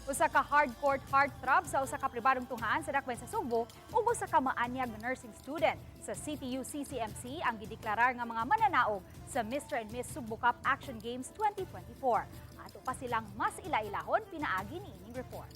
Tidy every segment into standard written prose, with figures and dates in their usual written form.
Usa ka hardcore heartthrob sa usa ka pribadong tunghaan sa Dakbayan sa Sugbo ug usa ka maanyag nga nursing student sa CTU CCMC ang gideklarar nga mga mananaog sa Mr. and Miss Sugbo Cup Action Games 2024. Ato pa silang mas ila-ilahon pinaagi ni ining report.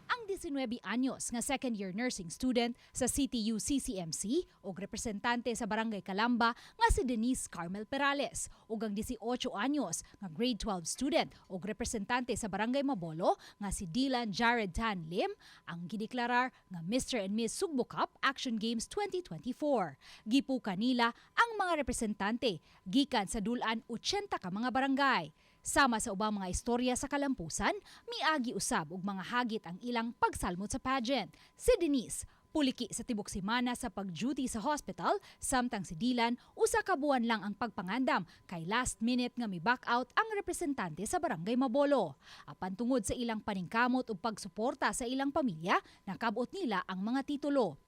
Ang 19 anyos nga second year nursing student sa CTU CCMC ug representante sa Barangay Kalamba nga si Denise Carmel Perales ug ang 18 anyos nga grade 12 student ug representante sa Barangay Mabolo nga si Dylan Jared Tan Lim ang gideklarar nga Mr. and Miss Sugbo Cup Action Games 2024. Gipuka nila ang mga representante gikan sa dulan 80 ka mga barangay. Sama sa ubang mga istorya sa kalampusan, miagi usab og mga hagit ang ilang pagsalmot sa pageant. Si Denise, puliki sa tibok semana sa pag-duty sa hospital, samtang si Dylan, usa ka buwan lang ang pagpangandam kay last minute nga mi-back out ang representante sa Barangay Mabolo. Apan tungod sa ilang paningkamot ug pagsuporta sa ilang pamilya, nakabot nila ang mga titulo.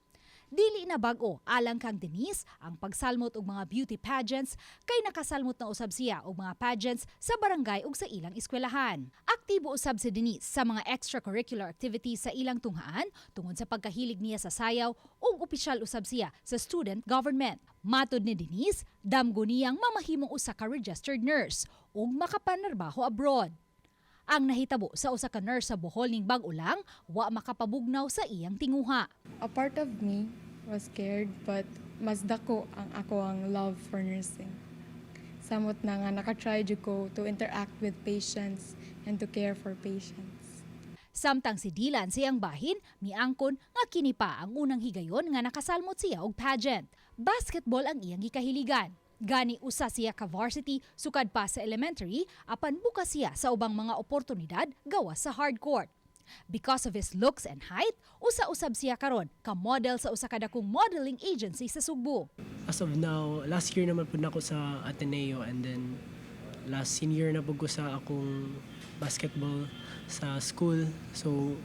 Dili na bag-o alang kang Denise ang pagsalmot og mga beauty pageants kay nakasalmot na usab siya og mga pageants sa barangay ug sa ilang eskwelahan. Aktibo usab si Denise sa mga extracurricular activities sa ilang tunghaan tungod sa pagkahilig niya sa sayaw ug opisyal usab siya sa student government. Matod ni Denise, damgo niyang mamahimong usa ka registered nurse ug makapanarbaho abroad. Ang nahitabo sa usa ka nurse sa Bohol ning bag-o lang, wa makapabugnaw sa iyang tinguha. A part of me was scared, but mas dako ang ako ang love for nursing. Samot na nga nakatry jud ko to interact with patients and to care for patients. Samtang si Dylan sa iyang bahin, miangkon nga kini pa ang unang higayon nga nakasalmot siya og pageant. Basketball ang iyang gikahiligan. Gani usa siya ka varsity sukad pa sa elementary apan bukas siya sa ubang mga oportunidad gawas sa hardcourt. Because of his looks and height, usa-usab siya karon ka model sa usa ka dakong modeling agency sa Sugbo. As of now, last year naman po na ako sa Ateneo and then last senior na po ko sa akong basketball sa school. So,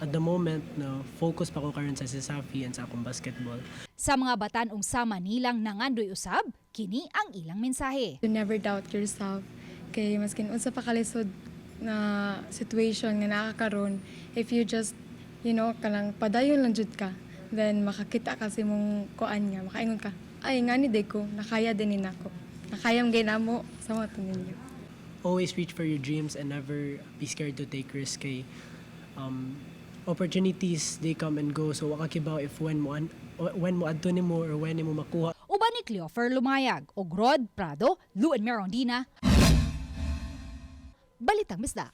at the moment, na focus pa ko karon sa Cesafi and sa akong basketball. Sa mga batan-ong sama nilang nangandoy usab, kini ang ilang mensahe. To never doubt yourself. Kay maskin unsa pa kalisod na situation nga naa ka karon, if you just kanang padayon lang jud ka, then makakita ka sa imong kuan nga makaingon ka, "Ay, ngani diay ko, nakaya din ni nako, nakaya man namo sa mga ninyo." Always reach for your dreams and never be scared to take risk kay opportunities, they come and go, so wa ka kibaw if when mo adto nimo or when nimo makuha. Uban ni Cleofer Lumayag og Rod Prado, Luen Merondina. Balitang Bisdak.